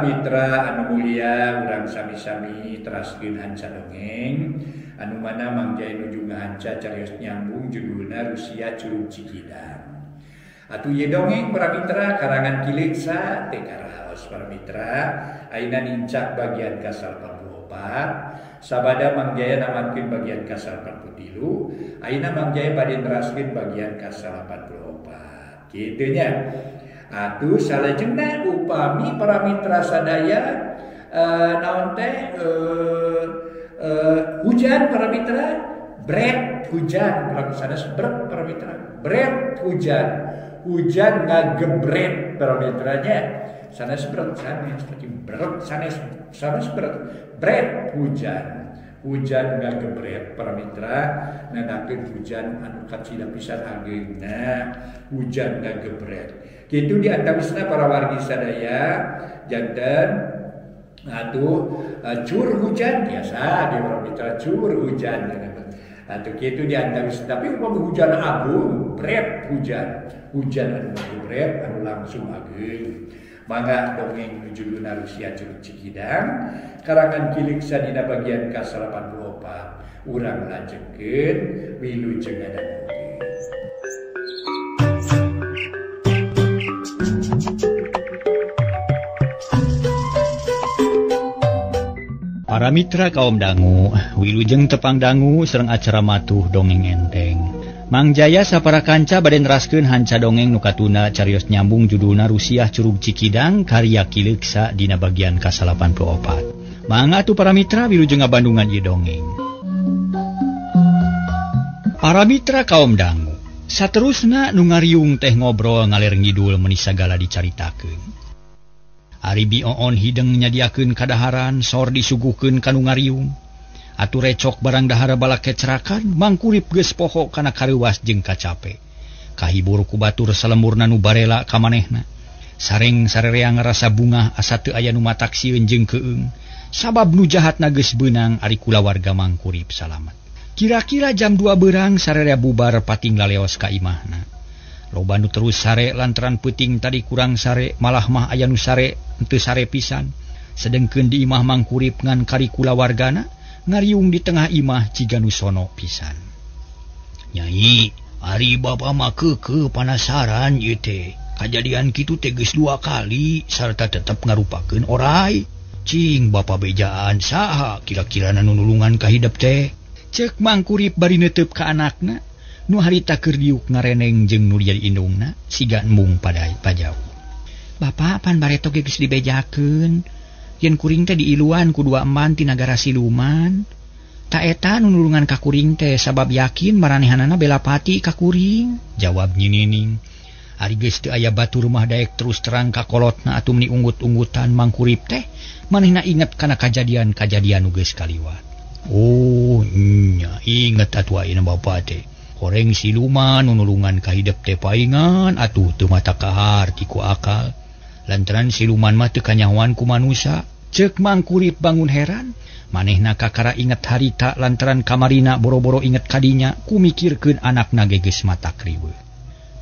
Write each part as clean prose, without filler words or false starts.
Para mitra anu mulia urang sami-sami teraskeun hanca dongeng anu mana Mang Jaya nuju ngahanca carios nyambung judulna Rusia Curug Cikidang. Atuh ieu dongeng para mitra karangan Ki Leuksa teh karaos para mitra ayeuna nincak bagian ka-84 sabada Mang Jaya namatkeun bagian ka-83 ayeuna Mang Jaya bade neraskeun bagian ka-84 kitu nya. Atuh salajengna upami para mitra sadaya naon teh hujan para mitra bret hujan para sanes bret para mitra bret hujan hujan ngagebret para mitranya sanes bret sanes tapi bret sanes sanes bret bret hujan hujan ngagebret para mitra nandakeun hujan anu kacida pisan ageungna hujan ngagebret. Kitu di antawisna para wargi sadaya janten atuh cur hujan biasa di para mitra cur hujan atuh kitu di antawis tapi upami hujan agung bret hujan hujan anu ngagebret anu langsung ageung. Mangga dongeng nu judulna Rusia Curug Cikidang karangan Ki Leuksa dina bagian ka-84 urang lajengkeun wilujeng ngadangukeun. Para mitra kaum dangu, wilujeng tepang dangu sareng acara matuh dongeng enteng. Mang Jaya sapara kanca bade neraskeun hanca dongeng nu katuna carios nyambung judulna Rusiah Curug Cikidang karya Ki Leuksa dina bagian ka-84. Mangga atuh para mitra wilujeng ngabandungan ieu dongeng. Para mitra kaum dangu, saterusna nu ngariung teh ngobrol ngaler ngidul meuni sagala dicaritakeun. Ari Bi Oon hideng nyadiakeun kadaharan sor disuguhkeun ka nu ngariung. Atuh recok barang dahara balak kecerakan Mangkurip geus poho kana kareuwas jeung kacape. Kahibur ku batur salemburna nu barela ka manehna. Sareng sarerea ngarasa bungah asa teu aya nu matak sieun jeung keung. Sabab nu jahatna geus beunang ari kulawarga Mangkurip salamet. Kira-kira jam 2 berang sarerea bubar pating laleos ka imahna. Loba nu terus sare lantaran peuting tadi kurang sare malah mah aya nu sare henteu sare pisan. Sedengkeun di imah Mangkurip ngan kari kulawargana ngariung di tengah imah ciga nu sono pisan. Nyai, ari bapa mah keukeuh panasaran ieu teh. Kajadian kitu teh geus 2 kali sarta tetep ngarupakeun orai. Cing bapa bejaan saha kira-kira nu nulungan ka hidep teh. Ceuk Mangkurip bari neuteub ka anakna nu harita keur diuk ngareneng jeung nu jadi indungna siga embung pajauh. Bapa pan bareto ge geus dibejakeun. Yen kuring teh diiluan ku 2 eman ti nagara siluman. Ta eta nu nulungan ka kuring teh sabab yakin maranehanana bela pati ka kuring. Jawab Nyi Nining. Ari geus teu aya batur mah daek terus terang ka kolotna atuh meni unggut-unggutan Mangkurip teh manehna inget kana kajadian-kajadian nu geus kaliwat. Oh nya inget atuh ayeuna bapa teh. Horeng siluman nu nulungan ka hidep teh paingan atuh teu mata kahar ti ku akal. Lantaran siluman mah teu kanyahoan ku manusa. Ceuk Mangkurip bangun heran. Manehna kakara inget harita lantaran kamarina boro-boro inget kadinya kumikirkeun anakna ge geus matak riweuh.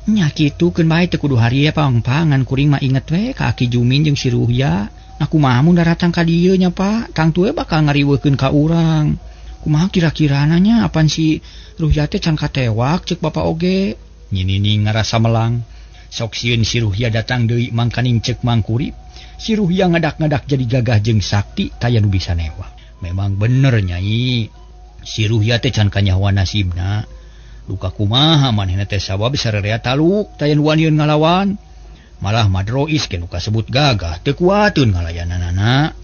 Nya kitu keun bae teu kudu harie pangpangan kuring mah inget we ka Aki Jumin jeung si Ruhya. Nah kumaha mun daratang ka dieu nya Pak, tangtu we bakal ngariweuhkeun ka urang. Kumaha kira-kirana nya apan si Ruhya teh can katewak ceuk bapa oge. Nyi Nining ngarasa melang. Sok sieun si Ruhya datang deui mangkaning ceuk Mangkurip. Si Ruhya ngadak-ngadak jadi gagah jeung sakti taya nu bisa newak. Memang bener nyai. Si Ruhya teh can kanyahoan nasibna. Duka kumaha manehna teh sabab sarerea taluk taya nu wanieun ngalawan. Malah madrois ke nu kasebut gagah teu kuateun ngalayananana.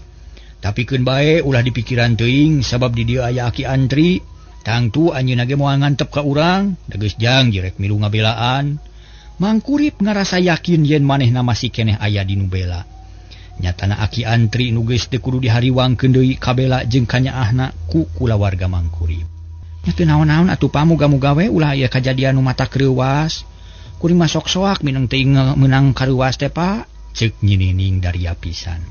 Tapi keun bae ulah dipikiran teuing sabab di dieu aya Aki Antri. Tangtu anjeunna ge moal ngantep ka urang, da geus janji rek milu ngabelaan. Mangkurip ngarasa yakin yen manehna masih keneh aya di nu bela. Nyatana Aki Antri nu geus teu kudu dihariwangkeun deui kabela jeung kanyaahna ku kulawarga Mangkurip. Nya teu naon-naon atuh pamuga-muga we ulah aya kajadian nu mata kreuwas. Kuring mah sok soak mineng teu meunang kareuwas teh Pak. Ceuk Nyi Nining daria pisan.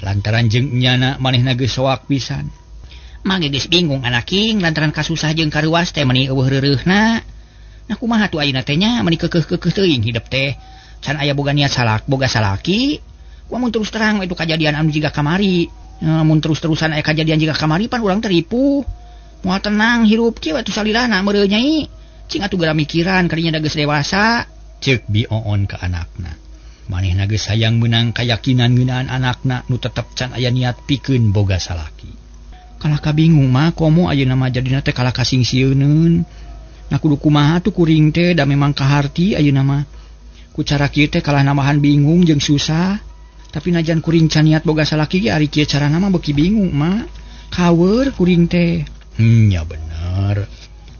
Lantaran jeung nyana manehna geus soak pisan. Mah geus bingung anaking lantaran kasusah jeung kareuwas teh meuni eueuh reureuhna. Nah kumaha tuh ayeuna teh nya meuni keukeuh-keukeuh teuing hidep teh. Can aya boga niat salak, boga salaki. Ku mun terus terang itu kajadian anu jiga kamari. Mun terus-terusan aya kajadian jiga kamari pan urang teripu. Moal tenang hirup kieu atuh salilana meureun Nyai. Cing atuh geura mikiran kadinya da geus dewasa. Ceuk Bi Oon ka anakna. Manehna geus hayang meunang kayakinan ngeunaan anakna nu tetep can aya niat pikeun boga salaki. Kalah ka bingung mah komo ayeuna mah jadina teh kalah kasingsieuneun. Nah kudu kumaha tuh kuring teh da memang kaharti ayeuna mah. Ku cara kieu teh kalah nambahan bingung jeung susah. Tapi najan kuring can niat boga salaki ge ari kieu carana mah beuki bingung mah. Kawer kuring teh. Ya bener.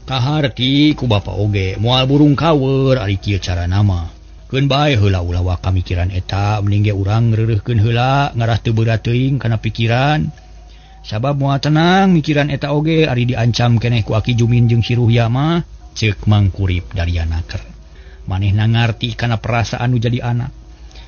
Kaharti ku bapa oge moal burung kawer ari kieu carana mah. Keun bae heula ulah waka mikiran eta mending ge urang reureuhkeun heula ngarah teu berat teuing kana pikiran. Sabab moal tenang mikiran eta oge ari diancam keneh ku Aki Jumin jeung si Ruhya mah. Ceuk Mangkurip Daryanaker. Manehna ngarti kana perasaan nu jadi anak.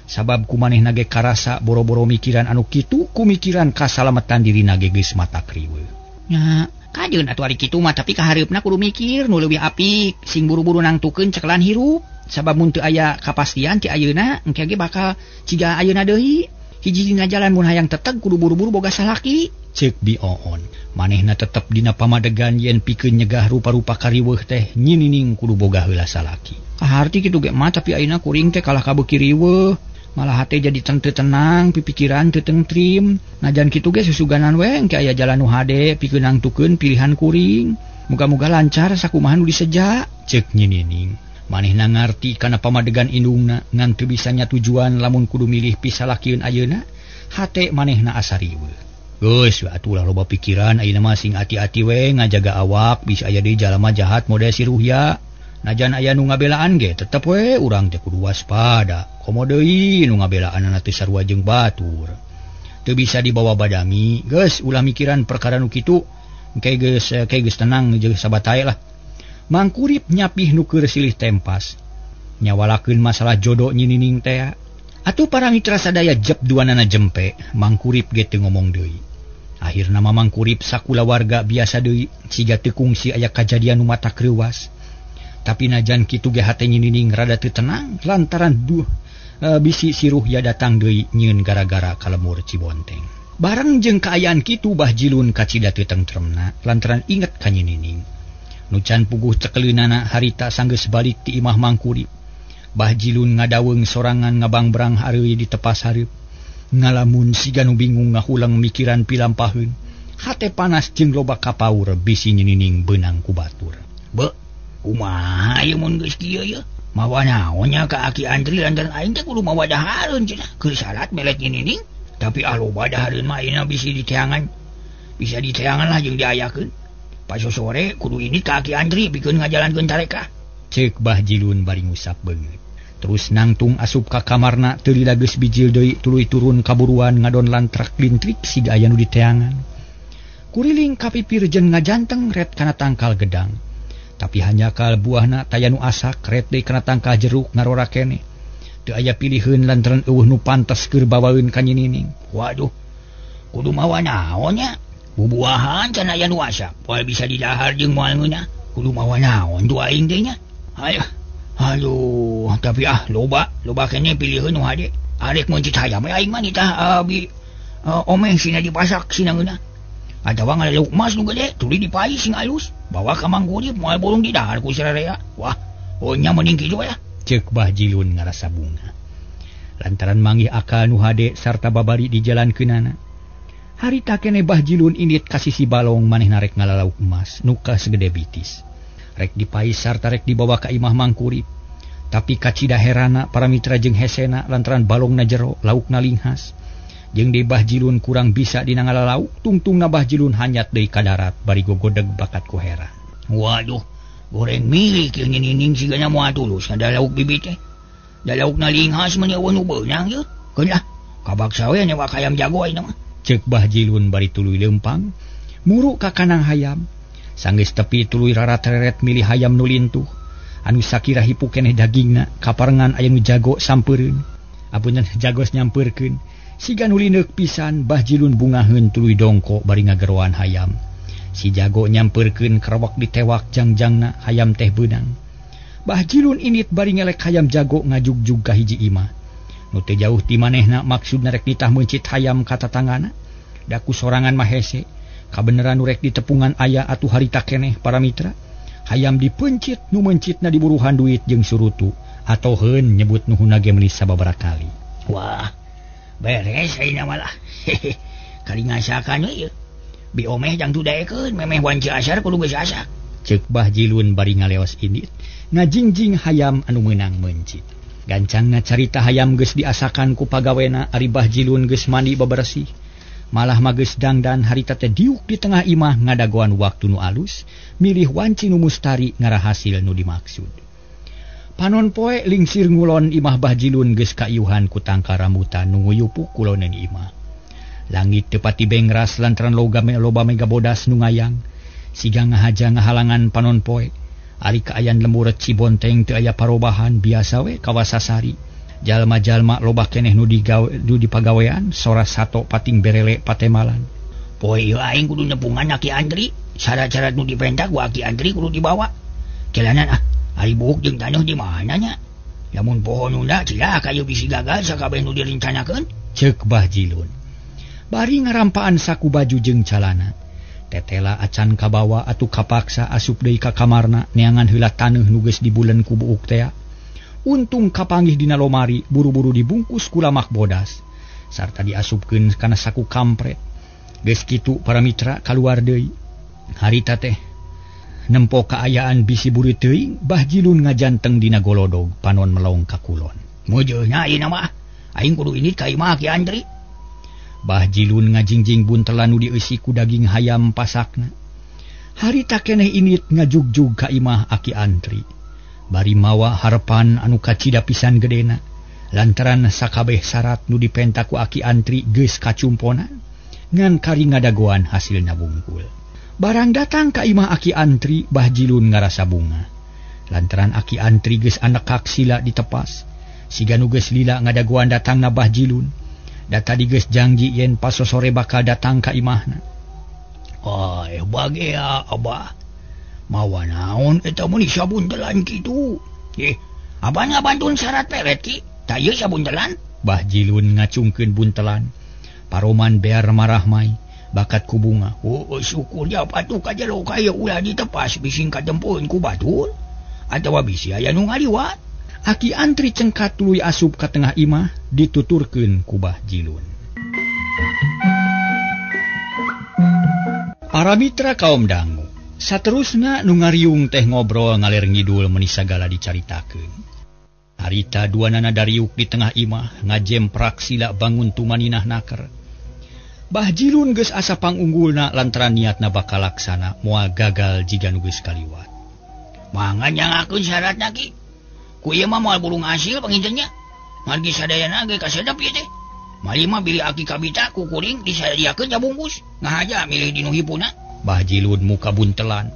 Sabab ku manehna ge karasa boro-boro mikiran anu kitu ku mikiran kasalametan dirina ge geus mata kriweuh. Nya kajeun atuh ari kitu mah tapi kahareupna kudu mikir nu leuwih apik sing buru-buru nangtukeun cekelan hirup. Sabab mun teu aya kapastian ti ayeuna engke ge bakal ciga ayeuna deui. Hiji dina jalan mun hayang teteg kudu buru-buru boga salaki. Ceuk Bi Oon. Manehna tetep dina pamadegan yen pikeun nyegah rupa-rupa kariweuh teh nyinining kudu boga heula salaki. Kaharti kitu ge mah tapi ayeuna kuring teh kalah ka beuki riweuh. Malah hate jadi teu tenang, pipikiran teu tentrim. Najan kitu ge susuganan we engke aya jalan nu hade pikeun nangtukeun pilihan kuring. Muga-muga lancar sakumaha nu diseja. Ceuk nyinining. Manehna ngarti kana pamadegan indungna ngan teu bisa nyatujuan lamun kudu milih pisalakieun ayeuna. Hate manehna asa riweuh. Geus atuh ulah loba pikiran ayeuna mah sing ati-ati we ngajaga awak bisa aya deui jalma jahat model si Ruhya. Najan aya nu ngabelaan ge tetep we urang teh kudu waspada. Komo deui nu ngabelaanana teh sarua jeung batur. Teu bisa dibawa badami, geus ulah mikiran perkara nu kitu. Engke geus tenang jeung sabatae lah. Mangkurip nyapih nu keur silih tempas. Nyawalakeun masalah jodoh nyinining teh. Atuh para mitra sadaya jep duanana jempe, Mangkurip ge teu ngomong deui. Akhirna mah Mangkurip sakulawarga biasa deui, siga teu kungsi aya kajadian nu matak reuwas. Tapi najan kitu ge hate nyinining rada teu tenang lantaran duh bisi si Ruhya datang deui nyieun gara-gara ka lemur Cibonteng. Bareng jeung kaayaan kitu Bah Jilun kacida teu tentremna lantaran inget ka nyinining. Nu can puguh cekeleunana harita sanggeus balik ti imah Mangkurip. Bah Jilun ngadaweung sorangan ngabangbrang hareuy di tepas hareup. Ngalamun siga nu bingung ngahulang mikiran pilampaheun. Hate panas jeung loba kapaur bisi nyinining beunang ku batur. Be, kumaha ieu mun geus kieu ye? Mawa naon nya ka Aki Andri lantaran aing teh kudu mawa dahareun cenah. Keur salat melet nyinining, tapi ah loba dahareun mah ayeuna bisi diteangan. Bisa diteangan lah jeung diayakeun. Pasosore kudu ini ka Aki Andri pikeun ngajalankeun tarekah. Ceuk Bah Jilun bari ngusap beungeut. Terus nangtung asup ka kamarna teu lila geus bijil deui tuluy turun kaburuan ngadon lantrak lintrik siga aya nu diteangan. Kuriling kapipir jeung ngajanteng ret kana tangkal gedang. Tapi hanjakal buahna taya nu asak ret deui kana tangkal jeruk ngarora keneh. Teu aya piliheun lantaran eueuh nu pantes keur bawaeun ka nyinining. Waduh, kudu mawa naon nya? Bubuahan can aya nu asak, moal bisa didahar jeung moal ngeunah. Kudu mawa naon tu aing teh nya? Hayo. Aduh, tapi ah loba keneh piliheun nu hade. Arek mun cit hayam aing mah nitah omeh sina dipasak sina ngeunah. Atawa ngalauk emas nu gede tuluy dipais sing alus. Bawa ka Mangkurip moal burung didahar ku sararea. Wah, oh nya mending kitu ya. Ceuk Bah Jilun ngarasa bunga. Lantaran manggih akal nu hade sarta babari di jalankeunana. Harita keneh Bah Jilun indit ka sisi balong manehna rek ngalalauk emas nu kasegede bitis. Rek dipais sarta rek dibawa ka imah Mangkurip. Tapi kacida herana para mitra jeung hesena lantaran balongna jero laukna linghas. Jeung deui Bah Jilun kurang bisa dina ngalalauk, tungtungna Bah Jilun hanyat deui ka darat bari gogodeg bakat ku heran. Waduh, goreng milik ieu nyinining sigana moal tulus da lauk bibit teh. Da laukna linghas meni eueuh nu beunang ieu. Keun lah, kabaksa we nyewa hayam jago ayeuna mah. Ceuk Bah Jilun bari tuluy leumpang, muru ka kanang hayam. Sanggeus tepi tuluy rarat-reret milih hayam nu lintuh. Anu sakira hipu keneh dagingna, kaparengan aya nu jago sampeureun. Apunten jagos nyampeurkeun. Siga nu lineuk pisan Bah Jilun bungaheun tuluy dongko bari ngageroan hayam. Si jago nyampeurkeun kerewek ditewak jangjangna hayam teh beunang. Bah Jilun init bari ngelek hayam jago ngajugjug ka hiji imah. Nu teu jauh ti manehna maksudna rek nitah meuncit hayam ka tatanggana. Da ku sorangan mah hese. Kabeneran nu rek ditepungan aya atuh harita keneh para mitra. Hayam dipeuncit nu meuncitna diburuhan duit jeung surutu atoheun nyebut nuhunna ge meuni sababaraha kali. Wah, beres ayeuna malah. Hehe. Kali ngasakan we ieu. Bi omeh jang tudaekeun memeh wanci asar kudu geus asak. Ceuk Bah Jilun bari ngaleos indit ngajingjing hayam anu meunang meuncit. Gancangna carita hayam geus diasakan ku pagawena ari Bah Jilun geus mandi bebersih. Malah mah geus dangdan harita teh diuk di tengah imah ngadagoan waktu nu alus, milih wanci nu mustari ngarah hasil nu dimaksud. Panon poe lingsir ngulon imah Bah Jilun geus kaiuhan ku tangka rambutan nu nguyupuk kuloneun imah. Langit teu pati bengras lantaran loba mega bodas nu ngayang, siga ngahaja ngahalangan panon poe. Ari kaayaan lembur Cibonteng teu aya parobahan biasa we kawasasari. Jalma-jalma loba keneh nu dipagawean sora sato pating berele patemalan. Poe ieu aing kudu nepungan Aki Andri, syarat-syarat nu dipenta ku Aki Andri kudu dibawa. Jalanan ah, ari buuk jeung taneuh di mana nya? Lamun poho nunda cilaka ieu bisi gagal sakabeh nu direncanakeun. Ceuk Bah Jilun. Bari ngarampaan saku baju jeung calana. Tetela acan kabawa atuh kapaksa asup deui ka kamarna neangan heula taneuh nu geus dibulen ku buuk tea. Untung kapanggih dina lomari buru-buru dibungkus ku lamak bodas sarta diasupkeun kana saku kampret. Geus kitu para mitra kaluar deui. Harita teh nempo kaayaan bisi buri teuing Bah Jilun ngajanteng dina golodog panon melong ka kulon. Mujeuhna ayeuna mah aing kudu indit ka imah Ki Andri. Bah Jilun ngajingjing buntelan nu dieusi ku daging hayam pasakna. Harita keneh indit ngajugjug ka imah Aki Andri. Bari mawa harepan anu kacida pisan gedena lantaran sakabeh syarat nu dipenta ku Aki Andri geus kacumpona ngan kari ngadagoan hasilna bungkul. Barang datang ka imah Aki Andri Bah Jilun ngarasa bunga lantaran Aki Andri geus anekak sila ditepas siga nu geus lila ngadagoan datangna Bah Jilun. Da tadi geus janji yen pasosore bakal datang ka imahna. Ay bagea abah. Mawa naon eta meuni sabuntelan kitu. Abah ngabantun syarat pelet ki. Tah ieu sabuntelan. Bah Jilun ngacungkeun buntelan. Paroman bear marah mai bakat ku bunga. Oh syukur ya patuh ka jelo ka ieu ulah ditepas bising katempoeun ku batur atawa bisi aya nu ngaliwat. Aki Andri cengkat tuluy asup ka tengah imah dituturkeun ku Bah Jilun. Para mitra kaum dangu, saterusna nu ngariung teh ngobrol ngaler ngidul meuni sagala dicaritakeun. Harita duanana dariuk di tengah imah ngajemprak sila bangun tumaninah naker. Bah Jilun geus asa pangunggulna lantaran niatna bakal laksana moal gagal jiga nu geus kaliwat. Mangga nyangakeun syaratna ki. Ku ieu mah moal burung hasil pangintennya. Margi sadayana ge kasedep ieu teh. Malima bilih aki kabita ku kuring disadiakeun sabungkus. Ngahaja milih dinu hipuna. Bah Jilun muka buntelan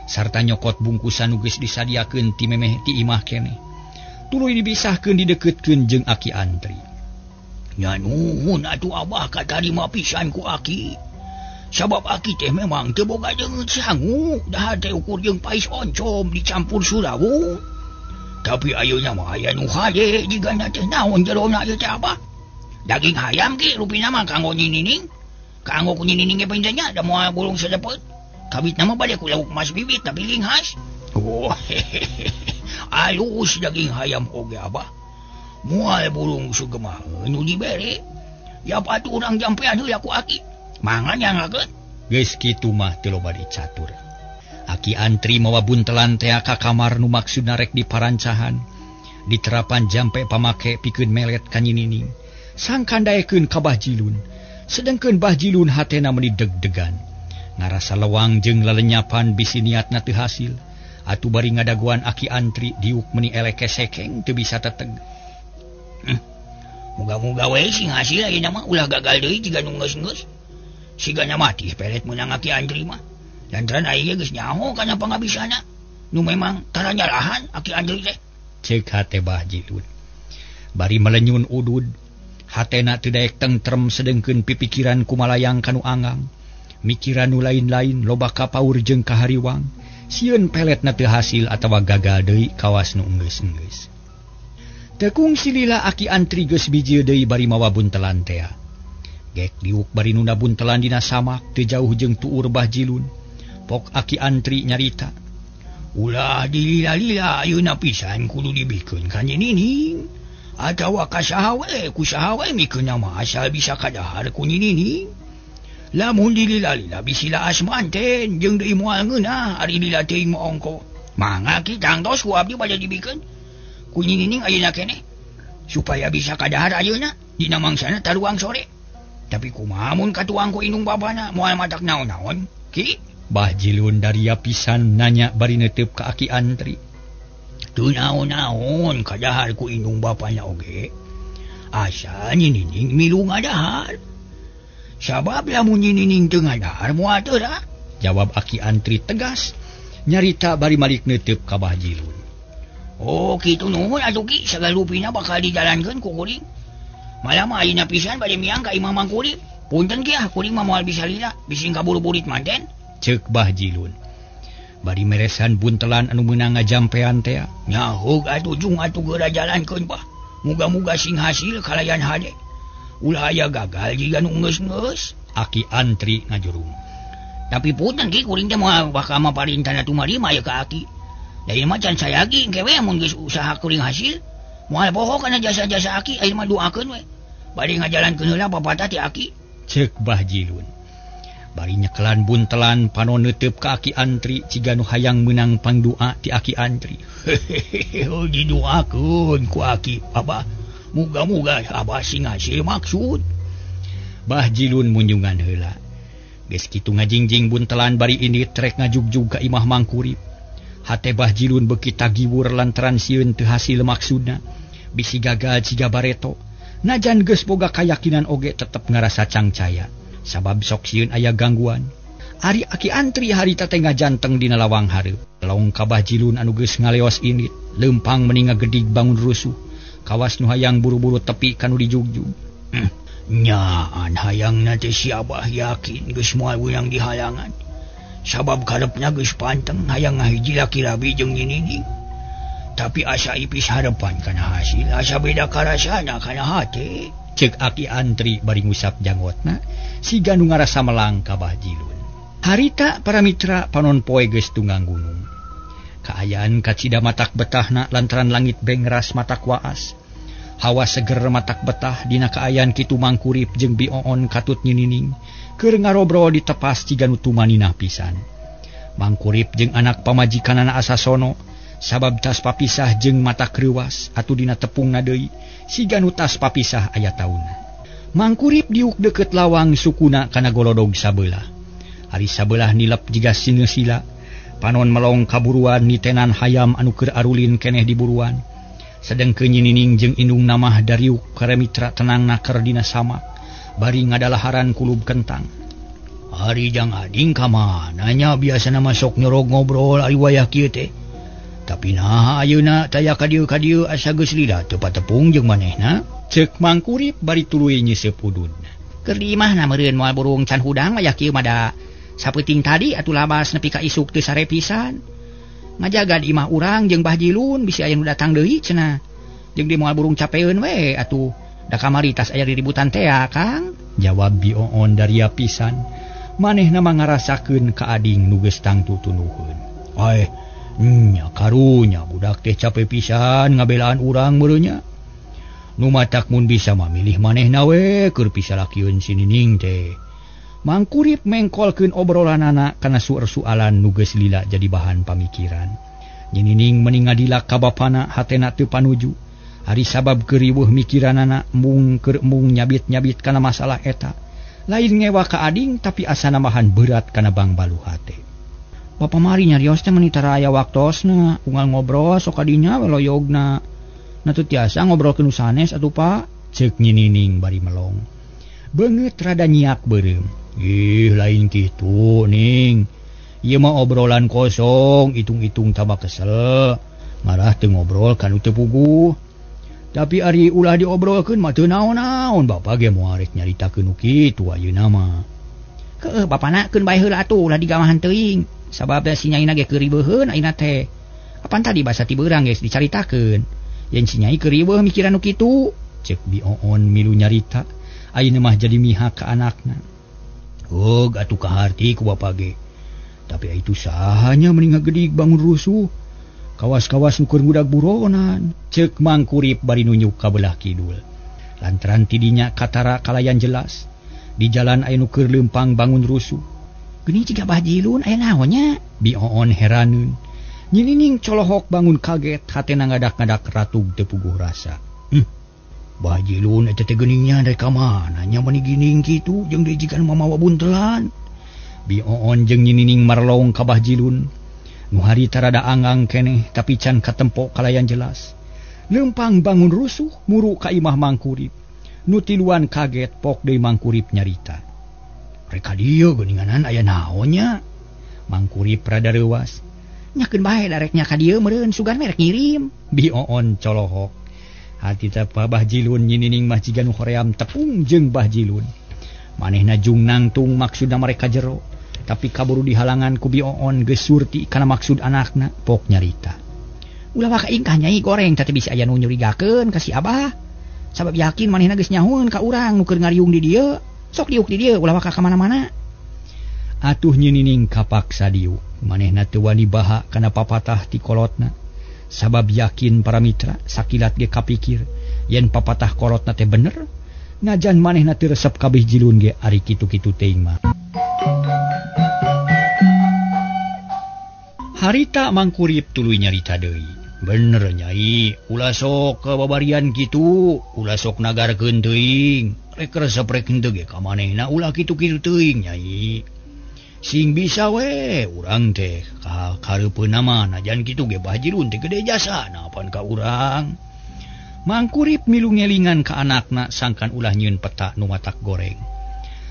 sarta nyokot bungkusan nu geus disadiakeun ti memeh ti imah keneh. Tuluy dibisahkeun dideukeutkeun jeung Aki Andri. Nya nuhun atuh abah katarima pisan ku aki. Sabab aki teh memang teu boga deungeut sangu, dahar teh ukur jeung pais oncom dicampur surawu. Tapi ayeuna mah aya nu hade jigana teh naon jerona ieu teh abah. Daging hayam ki rupina mah kanggo nyinining. Kanggo ku nyinining ge panjennya da moal burung sedepet. Kabitna mah bade ku lauk mas bibit tapi linghas. Oh hehehe. Alus daging hayam oge abah. Moal burung sugemah nu dibere. Ya patuh urang jampean heula ku aki. Mangga nyangakeun. Geus kitu mah teu loba dicatur. Aki Antri mawa buntelan tea ka kamar nu maksudna rek diparancahan. Diterapan jampe pamake pikeun melet ka nyinining. Sangkan daekeun ka Bah Jilun. Sedengkeun Bah Jilun hatena meuni deg-degan. Ngarasa lewang jeung lelenyapan bisi niatna teu hasil. Atuh bari ngadagoan Aki Antri diuk meuni eleke sekeng teu bisa teteg. Muga-muga we sing hasil ayeuna mah ulah gagal deui jiga nu geus-geus. Sigana mati pelet meunang Aki Andri mah. Lantaran aing geus nyaho kana pangabisana. Nu memang tara nyalahan Aki Andri teh. Ceuk hate Bah Jilun. Bari melenyun udud, hatena teu daek tentrem sedengkeun pipikiran kumalayang kanu anggang. Mikiran nu lain-lain loba kapaur jeung kahariwang. Sieun peletna teu hasil atawa gagal deui kawas nu enggeus-enggeus. Tekung silila aki antri geus bijil deui bari mawa buntelan tea. Gek diuk bari nunda buntelan dina samak teu jauh jeung tuur Bah Jilun. Pok aki antri nyarita. Ulah dilila-lila ayeuna pisan kudu dibikeun ka Nyi Nining. Atawa ka saha we, ku saha we mikeun mah asal bisa kadahar ku Nyi Nining. Lamun dilila-lila bisi laas manten jeung deui moal ngeunah ari lila teuing mah ongko. Mangga ki tangtos ku abdi bade dibikeun ku Nyi Nining ayeuna keneh supaya bisa kadahar ayeuna dina mangsana taruang sore. Tapi kumaha mun katuang ku indung bapana moal matak naon-naon ki? Bah Jilun daria pisan nanya bari neuteup ka aki antri. Teu naon-naon kadahar ku indung bapana oge. Asa Nyi Nining milu ngadahar. Sabab lamun Nyi Nining teu ngadahar moal teu lah. Jawab aki antri tegas nyarita bari malik neuteup ka Bah Jilun. Oh kitu nuhun atuh ki sagalupina bakal dijalankeun ku kuring. Malah mah ayeuna pisan bade miang ka imah Mang Kurip. Punten ki ah kuring mah moal bisa lila, bisi kaburu-burit manten. Ceuk Bah Jilun. Bari meresan buntelan anu meunang ngajampean tea. Nyahoog atuh jung atuh geura jalankeun bah. Muga-muga sing hasil kalayan hade. Ulah aya gagal jiga nu geus-geus. Aki antri ngajurung. Tapi punten ki kuring teh moal bakal maparintana tumarima ye ka aki. Lain mah can sayagi engke we mun geus usaha kuring hasil. Moal poho kana jasa-jasa aki ayeuna mah doakeun we. Bade ngajalankeun heula papatah ti aki. Ceuk Bah Jilun. Bari nyekelan buntelan panon neuteup ka aki antri ciga nu hayang meunang pangdoa ti aki antri. Hehehe didoakeun ku aki abah. Muga-muga abah sing hasil maksud. Bah Jilun munjungan heula. Geus kitu ngajingjing buntelan bari ini trek ngajugjug ka imah Mang Kurip. Hate Bah Jilun beuki tagiwur lantaran sieun teu hasil maksudna. Bisi gagal ciga bareto. Najan geus boga kayakinan oge tetep ngarasa cangcaya. Sabab sok sieun aya gangguan. Ari aki antri harita teh ngajanteng dina lawang hareup. Long ka Bah Jilun anu geus ngaleos indit, leumpang meni ngagedig bangun rusuh. Kawas nu hayang buru-buru tepi kanu dijugjug. Nyaan hayangna teh si abah yakin geus moal meunang dihalangan. Sabab karepna geus panteng hayang ngahiji laki rabi jeung Nyi Nining. Tapi asa ipis harepan kana hasil, asa beda karasana kana hate. Ceuk aki antri bari ngusap janggotna, siga nu ngarasa melang ka Bah Jilun. Harita para mitra panon poe geus tunggang gunung. Kaayaan kacida matak betahna lantaran langit bengras matak waas. Hawa seger matak betah dina kaayaan kitu Mang Kurip jeung Bi Oon katut Nyi Nining keur ngarobrol di tepas ciga nu tumaninah pisan. Mang Kurip jeung anak pamajikanana asa sono sabab tas papisah jeung matak reuwas atuh dina tepungna deui siga nu tas papisah aya taunna. Mang Kurip diuk deukeut lawang sukuna kana golodog sabelah. Ari sabelah nilep jiga sineusila. Panon melong kaburuan nitenan hayam anu keur arulin keneh di buruan. Sedengkeun Nyi Nining jeung indung namah dariuk karemitra tenang naker dina samak bari ngadalaharan kulub kentang. Ari jang ading ka mana nya biasana mah sok nyorog ngobrol ari wayah kieu teh. Tapi naha ayeuna taya ka dieu asa geus lila teu patepung jeung manehna. Ceuk Mang Kurip bari tuluy nyeuseup udud. Keur di imahna meureun moal burung can hudang wayah kieu mah da sapeuting tadi atuh labas nepi ka isuk teu sare pisan. Ngajaga di imah urang jeung Bah Jilun bisi aya nu datang deui cenah. Jeung di moal burung capeun we atuh da kamari tas aya riributan tea Kang. Jawab Bi Oon daria pisan. Manehna mah ngarasakeun ka ading nu geus tangtu tunuhun. Aeh nya karunya budak teh cape pisan ngabelaan urang meureun nya. Nu matak mun bisa mah milih manehna we keur pisalakieun si Nining teh. Mang Kurip mengkolkeun obrolanana kana suar-sualan nu geus lila jadi bahan pamikiran. Nyi Nining meni ngadilak ka bapana hatena teu panuju. Ari sabab keuriweuh mikiranana mung keur mung nyabit-nyabit kana masalah eta. Lain ngewa ka ading tapi asa namahan berat kana bangbalu hate. Bapa mari nyarios teh meuni tara aya waktosna, unggal ngobrol sok kadinya we loyogna. Na teu tiasa ngobrolkeun nu sanes atuh Pak, ceuk Nyi Nining bari melong. Beungeut rada nyiak beureum. Ih lain kitu Ning. Ieu mah obrolan kosong, hitung-hitung tambah kesel. Marah teu ngobrol kanu teu puguh. Tapi ari ulah diobrolkeun mah teu naon-naon, bapa ge moal rek nyaritakeun nu kitu ayeuna mah. Keueuh bapana keun bae heula atuh ulah digamahan teuing. Sabab si nyaina ge keur ribeuheun ayeuna teh. Apan tadi basa ti beurang geus dicaritakeun. Yen si Nyai keur riweuh mikiran nu kitu. Cek Bi Oon milu nyarita. Ayeuna mah jadi mihak ka anakna. Oh, atuh kaharti ku bapa ge. Tapi itu sahanya mending ngagedig bangun rusuh. Kawas-kawas nu keur ngudag buronan. Cek Mangkurip bari nunjuk ka belah kidul. Lantaran tidinya katara kalayan jelas. Di jalan aya nu keur leumpang bangun rusuh. Geuning jiga Bah Jilun aya naon nya? Bi Oon heraneun. Nyinining colohok bangun kaget, hatena ngadak-ngadak ratug teu puguh rasa. Bah Jilun eta teh geuningnya dari ka mana nya meuni gining kitu jeung deui jiga nu mamawa buntelan. Bi Oon jeung Nyinining marlong ka Bah Jilun. Nu harita rada anggang keneh tapi can katempo kalayan jelas. Leumpang bangun rusuh muru ka imah Mangkurip. Nu tiluan kaget pok deui Mangkurip nyarita. Rek ka dieu geuninganan aya naon nya? Mangkurip rada reuas. Nyakeun bae dareknya ka dieu meureun sugan merek ngirim. Bi Oon colohok. Hati teh Bah Jilun Nyinining mah jiga nu hoream tepung jeung Bah Jilun. Manehna jung nangtung maksudna mereka jero, tapi kaburu dihalangan ku Bi Oon geus surti kana maksud anakna pok nyarita. Ulah waka ingkah Nyai goreng teh bisa aya nu nyurigakeun ka si Abah. Sabab yakin manehna geus nyahueun ka urang nu keur ngariung di dieu, sok diuk di dieu ulah waka ka mana-mana. Atuh Nyinining kapaksa diuk, manehna teu wani baha kana papatah ti kolotna. Sabab yakin para mitra sakilat ge kapikir yen papatah kolotna teh bener, najan manehna teu resep kabeh Jilun ge ari kitu-kitu teuing mah. Harita Mangkurip tuluy nyarita deui. Bener Nyai, ulah sok kababarian kitu, ulah sok nagarkeun teuing. Rek resep rek henteu ge ka manehna ulah kitu-kitu teuing Nyai. Sing bisa we urang teh ka kareupeunna mah najan kitu ge Bah Jilun teh gede jasana pan ka urang. Mangkurip milu ngelingan ka anakna sangkan ulah nyieun peta nu matak goreng.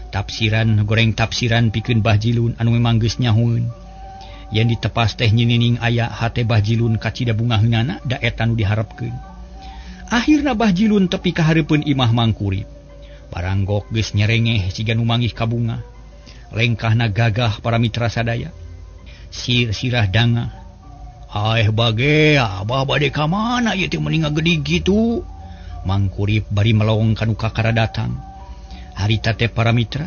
Tafsiran goreng tafsiran pikeun Bah Jilun anu memang geus nyahueun. Yen ditepas teh Nyinining aya hate Bah Jilun kacida bungaheunana da eta nu diharepkeun. Akhirna Bah Jilun tepi ka hareupeun imah Mangkurip. Baranggok geus nyerengeh siga nu manggih ka bunga. Lengkahna gagah para mitra sadaya. Sir-sirah dangah. Aeh bage, abah bade ka mana ieu teh meuni ngagedig kitu. Mangkurip bari melong ka nu kakara datang. Harita teh para mitra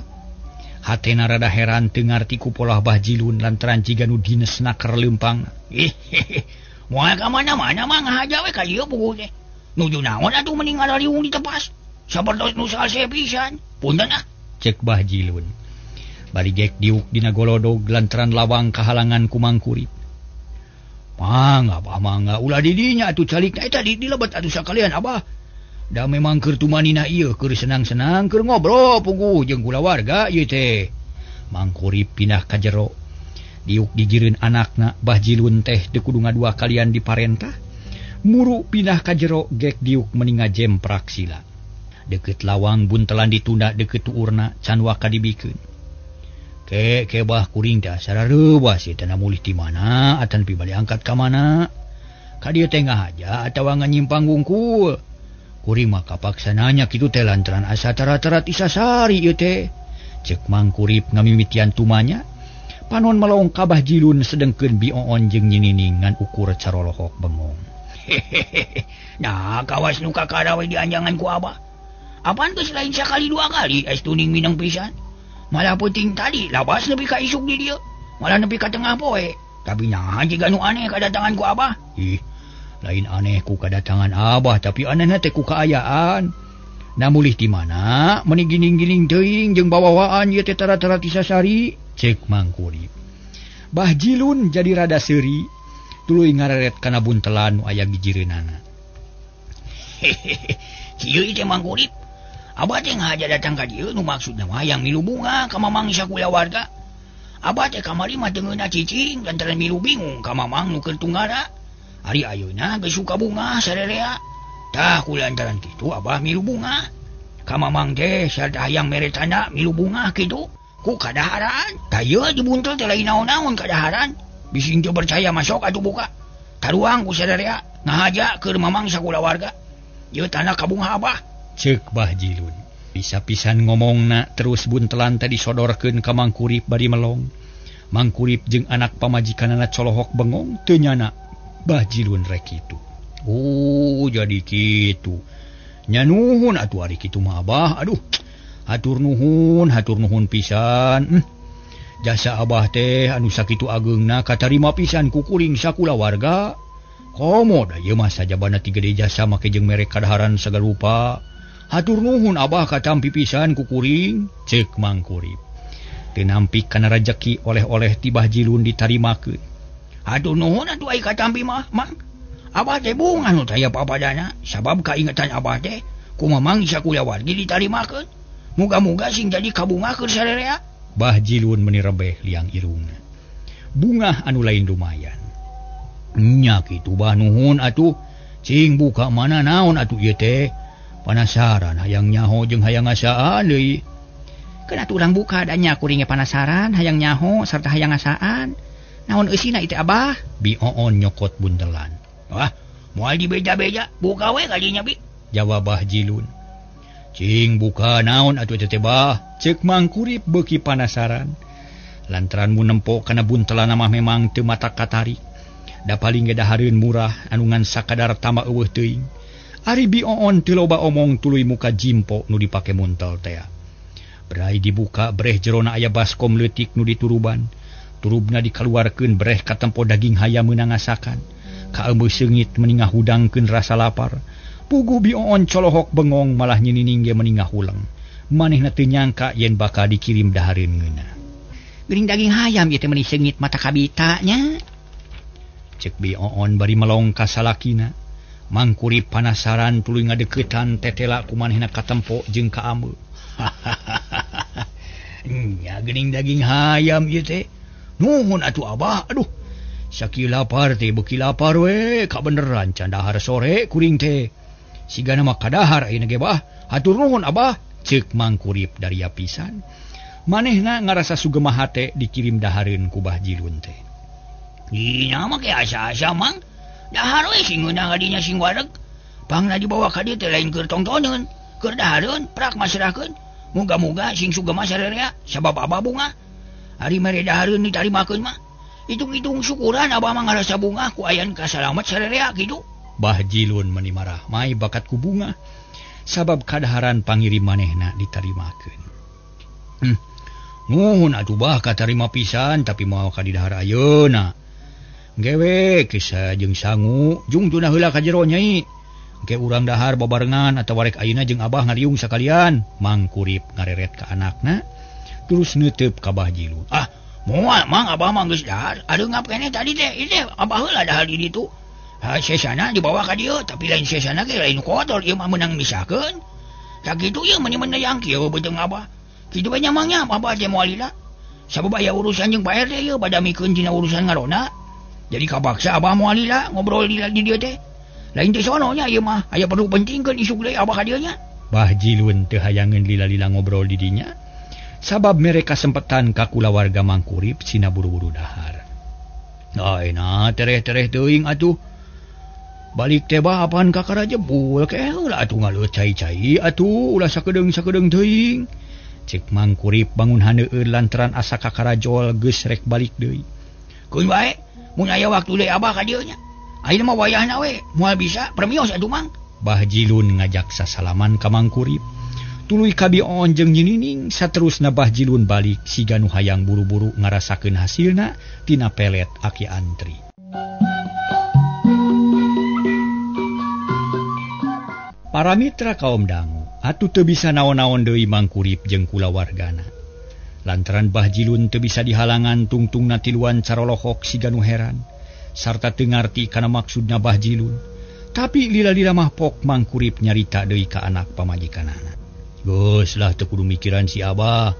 hatena rada heran teu ngarti ku polah Bah Jilun lantaran jiga nu dinesna keur leumpang. Moal ka mana-mana mah ngahaja we ka dieu puguh teh. Nuju naon atuh mending ngarariung di tepas. Sapertos nu salse pisan. Punten ah, cek Bah Jilun. Bari gek diuk dina golodog lantaran lawang kahalangan ku Mangkurip. Mangga abah mangga ulah di dinya atuh calikna eta di lebet atuh sakalian abah. Da memang keur tumanina ieu keur senang-senang keur ngobrol puguh jeung kulawarga ieu teh. Mangkurip pindah ka jero. Diuk dijireun anakna Bah Jilun teh teu kudu ngadua kalian diparentah. Muru pindah ka jero gek diuk meni ngajemprak sila. Deukeut lawang buntelan ditunda deukeut tuurna can waka dibikeun. Ke ke bah kuring teh sarareuwas ieu teh mulih ti mana atan pi bade angkat ka mana. Ka dieu teh ngahaja atawa nganyimpang wungkul. Kuring mah kapaksananya kitu teh lantaran asa tara-tarat isasari ieu teh. Cek Mangkurip ngamimitian tumanya. Panon melong ka Bah Jilun sedengkeun Bi Oon jeung Nyinining ngan ukur carolohok bengong. Hehehe. Nah kawas nu kakara we dianjangan ku abah. Apaan geus lain sakali dua kali es tuning minang pisan. Malah penting tadi labas nepi ka isuk di dieu. Malah nepi ka tengah poe. Tapi nah jiga nu aneh kadatangan ku abah. Ih, lain aneh ku kadatangan abah tapi anehna teh ku kaayaan. Na mulih ti mana meuni gining-gining teuing jeung bawawaan ieu teh tara-tara tisasari. Cek Mangkurip. Bah Jilun jadi rada seuri tuluy ngareret kana buntelan nu aya gijireunana. Hehehe, kieu teh Mangkurip. Abah teh ngahaja datang ka dieu nu maksudna mah hayang milu bunga ka mamang sakulawarga. Abah teh kamari mah teu ngeunah cicing lantaran milu bingung ka mamang nu keur tunggara. Ari ayeuna geus suka bunga sarerea. Tah ku lantaran kitu abah milu bunga. Ka mamang teh sarta hayang mere tanda milu bunga kitu ku kadaharan. Tah ieu dibuntel teh lain naon-naon kadaharan. Bisi teu percaya masuk atuh buka. Taruang ku sarerea ngahaja keur mamang sakulawarga. Ieu tanda kabunga abah. Cek Bah Jilun. Bisa pisan ngomongna terus buntelan teh disodorkeun ka Mangkurip bari melong. Mangkurip jeung anak pamajikanana colohok bengong teu nyana Bah Jilun rek kitu. Oh jadi kitu. Nya nuhun atuh ari kitu mah Abah. Aduh hatur nuhun pisan. Jasa Abah teh anu sakitu ageungna katarima pisan ku kuring sakulawarga. Komo da ieu mah sajabana ti gede jasa make jeung mere kadaharan sagarupa. Hatur nuhun Abah katampi pisan ku kuring, ceuk Mang Kurip. Teu nampi kana rajeki oleh-oleh ti Bah Jilun ditarimakeun. Hatur nuhun atuh ai katampi mah, Mang. Abah teh bungah nu taya papadana, sabab kaingetan Abah teh ku Mamang sakulawargi ditarimakeun. Muga-muga sing jadi kabungakeun sarerea. Bah Jilun meni rebeh liang irungna. Bungah anu lain lumayan. Nya kitu Bah nuhun atuh. Cing buka mana naon atuh ieu teh. Panasaran hayang nyaho jeung hayang ngasaan deui. Keun atuh urang buka da nya kuring ge panasaran hayang nyaho sarta hayang ngasaan. Naon eusina ieu teh Abah? Bi Oon nyokot buntelan. Wah, moal dibeja-beja, buka we kalinya bi. Jawab Bah Jilun. Cing buka naon atuh teh Bah? Ceuk Mang Kurip beuki panasaran. Lantaran mu nempo kana buntelan mah memang teu mata katarik. Da paling ge dahareun murah anu ngan sakadar tambah eueuh teuing. Ari Bi Oon teu loba omong tuluy muka jimpo nu dipake muntel tea. Berai dibuka breh jerona aya baskom leutik nu dituruban. Turubna dikaluarkeun breh katempo daging hayam meunang ngasakan. Kaeumeuh seungit meni ngahudangkeun rasa lapar. Puguh Bi Oon colohok bengong malah nyinining ge meni ngahuleng. Manehna teu nyangka yen bakal dikirim dahareun ngeunah. Geuning daging hayam ieu teh meni seungit mata kabita nya. Ceuk Bi Oon bari melong ka salakina. Mang Kurip panasaran tuluy ngadeukeutan tetela ku manehna katempo jeung kaameu. Nya geuning daging hayam ieu teh. Nuhun atuh Abah. Aduh. Sakieu lapar teh beuki lapar we, kabeneran can dahar sore kuring teh. Sigana mah kadahar ayeuna ge Bah. Hatur nuhun Abah, ceuk Mang Kurip daria pisan. Manehna ngarasa sugema hate dikirim dahareun ku Bah Jilun teh. Nya mah ke asa-asa Mang. Dahar we sing ngeunah kadinya sing wareg. Pangna dibawa ka dieu teh lain keur tongtoneun, keur dahareun prak masrahkeun. Muga-muga sing sugema sarerea sabab Abah bungah. Ari mere dahareun ditarimakeun mah. Hitung-hitung syukuran Abah mah ngarasa bungah ku ayan kasalamat sarerea kitu. Bah Jilun meni marah mai bakat ku bunga sabab kadaharan pangirim manehna ditarimakeun. Nuhun atuh Bah katarima pisan tapi moal ka didahar ayeuna. Gewe kisah jeung sangu jung tunah heula ka jero nyai. Engke urang dahar babarengan atawa rek ayeuna jeung Abah ngariung sakalian. Mang Kurip ngareret ka anakna terus neuteup ka Bah Jilun. Ah, moal Mang Abah mah geus dahar. Adeungap keneh tadi teh ieu teh Abah heula dahar di ditu. Ha sesana dibawa ka dieu tapi lain sesana ge lain kotor ieu mah meunang misakeun. Sakitu ieu meuni meneyang kieu beuteung Abah. Kitu bae nya Mang nya Abah teh moal lila. Sabab aya urusan jeung Pak RT ieu badamikeun dina urusan ngarona. Jadi kapaksa Abah moal lila ngobrol lila di dieu teh. Lain teh sono nya ieu mah aya perlu pentingkeun isuk deui Abah ka dieu nya. Bah Jilun teu hayangeun lila-lila ngobrol di dinya. Sabab mereka sempetan ka kulawarga Mang Kurip sina buru-buru dahar. Ayeuna tereh-tereh teuing atuh. Balik teh bah apaan ka karajebul ke heula atuh ngaleuh cai-cai atuh ulah sakedeung-sakedeung teuing. Ceuk Mang Kurip bangun haneueun lantaran asa ka karajol geus rek balik deui. Keun wae mun aya waktu deui Abah ka dieu nya. Ayeuna mah wayahna we moal bisa permios atuh Mang. Bah Jilun ngajak sasalaman ka Mang Kurip. Tuluy ka Bi Oon jeung Nyinining saterusna Bah Jilun balik siga nu hayang buru-buru ngarasakeun hasilna tina pelet aki antri. Para mitra kaum dangu atuh teu bisa naon-naon deui Mang Kurip jeung kulawargana. Lantaran Bah Jilun teu bisa dihalangan tungtungna tiluan carolohok siga nu heran sarta teu ngarti kana maksudna Bah Jilun. Tapi lila-lila mah pok Mang Kurip nyarita deui ka anak pamajikanana. Geus lah teu kudu mikiran si Abah.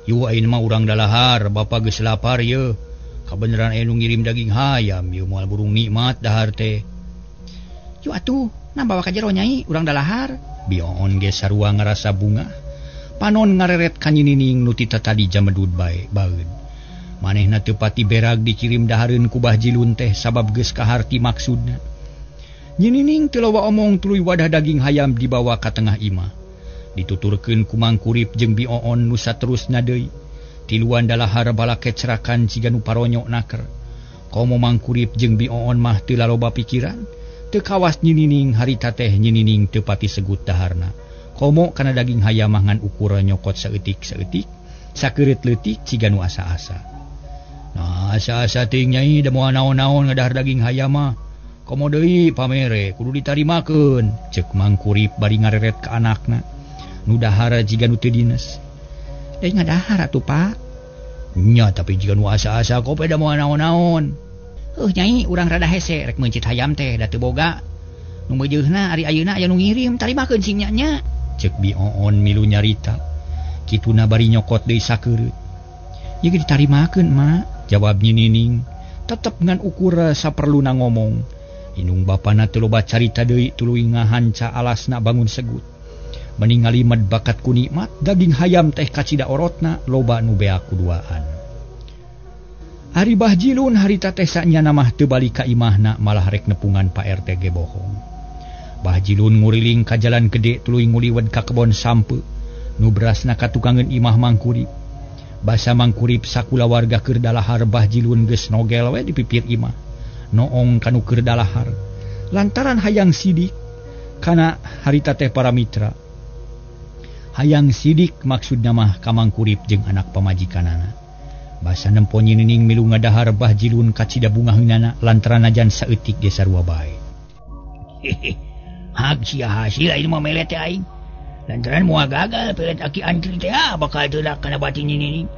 Yu ayeuna mah urang dalahar, bapa geus lapar ye. Kabeneran aya nu ngirim daging hayam ieu moal burung nikmat dahar teh. Yu atuh, nah bawa ka jero nyai urang dalahar. Bi Oon ge sarua ngarasa bungah. Panon ngareret ka Nyinining nu tita tadi jamedud bae baeud. Manehna teu pati berag dikirim dahareun ku Bah Jilun teh sabab geus kaharti maksudna. Nyinining teu loba omong tuluy wadah daging hayam dibawa ka tengah imah. Dituturkeun ku Mang Kurip jeung Bi Oon nu saterusna deui. Tiluan dalahar balakecrakan siga nu paronyok naker. Komo Mang Kurip jeung Bi Oon mah teu laloba pikiran, Teu kawas nyinining harita teh nyinining teu pati segut daharna. Komo kana daging hayam mah ngan ukuran nyokot saeutik-saeutik, sakeureut leutik ciga nu asa-asa. Nah, asa-asa teuing nyai da moal naon-naon ngadahar daging hayam mah. Komo deui pamere kudu ditarimakeun, ceuk Mangkurip bari ngareret ka anakna. Nu dahar jiga nu teu dines. Deui ngadahar atuh Pak. Nya tapi jiga nu asa-asa kope da moal naon-naon. Nyai urang rada hese rek meuncit hayam teh da teu boga. Nu meujeuhna ari ayeuna aya nu ngirim tarimakeun sing nya nya. Ceuk Bi Oon milu nyarita. Kituna bari nyokot deui sakeureut. Ieu ge ditarimakeun, Mak, jawab Nyi Nining. Tetep ngan ukur saperluna ngomong. Indung bapana teu loba carita deui tuluy ngahanca alasna bangun segut. Meningali med bakat ku nikmat daging hayam teh kacida orotna loba nu beak kuduaan. Ari Bah Jilun harita teh sanyana mah teu balik ka imahna malah rek nepungan Pak RT ge bohong. Bah Jilun nguriling ka jalan gede tuluy nguliwet ka kebon sampe nu berasna katukangeun imah Mangkurip. Basa Mangkurip sakulawarga keur dalahar Bah Jilun geus nogel we di pipir imah. Noong kanu keur dalahar. Lantaran hayang sidik kana harita teh para mitra. Hayang sidik maksudna mah ka Mangkurip jeung anak pamajikanana. Basa nempo Nyi Nining milu ngadahar Bah Jilun kacida bungaheunana lantaran najan saeutik ge sarua bae. Hak sia hasil aing mah melet teh aing. Lantaran moal gagal pelet aki antri teh bakal teurak kana batin Nyi Nining.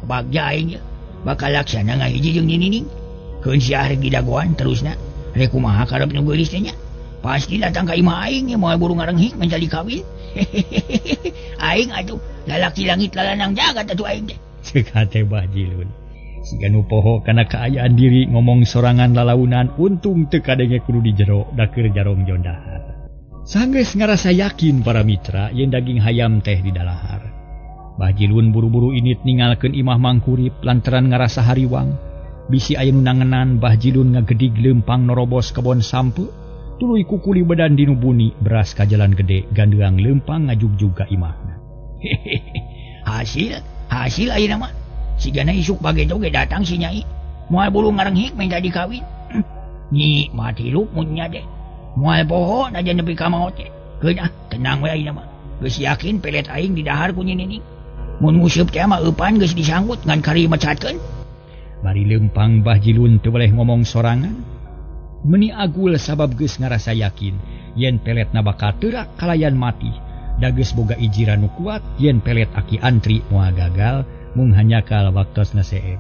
Bagja aing bakal laksana ngahiji jeung Nyi Nining. Keun sia rek didagoan terusna rek kumaha karep nu geulis teh nya. Pasti datang ka imah aing moal buru ngarenghik menjadi kawin. Aing atuh lalaki langit lalanang jagat atuh aing teh. Ceuk hate Bah Jilun. Siga nu poho kana kaayaan diri ngomong sorangan lalaunan untung teu kadenge kudu di jero da keur jarong jondahar. Sanggeus ngarasa yakin para mitra yen daging hayam teh di dalahar. Bah Jilun buru-buru init ningalkeun imah Mangkurip lantaran ngarasa hariwang. Bisi aya nu nangenan Bah Jilun ngagedig leumpang norobos kebon sampe tuluy kukuli bedan dinu buni beras ka jalan gede gandeang leumpang ngajugjug ka imahna. Hasil ayeuna mah sigana isuk bageto ge datang si nyai moal buru ngarenghik minta dikawin. Nyi mati hirup mun nya teh moal poho najan nepi ka maot teh. Keun ah tenang we ayeuna mah geus yakin pelet aing didahar ku Nyi Nining. Mun nguseup teh mah eupan geus disanggut ngan kari mecatkeun. Bari leumpang Bah Jilun teu boleh ngomong sorangan. Meuni agul sabab geus ngarasa yakin yen peletna bakal teurak kalayan mati. Da geus boga ijiran nu kuat yen pelet aki antri moal gagal mung hanyakal waktosna seep.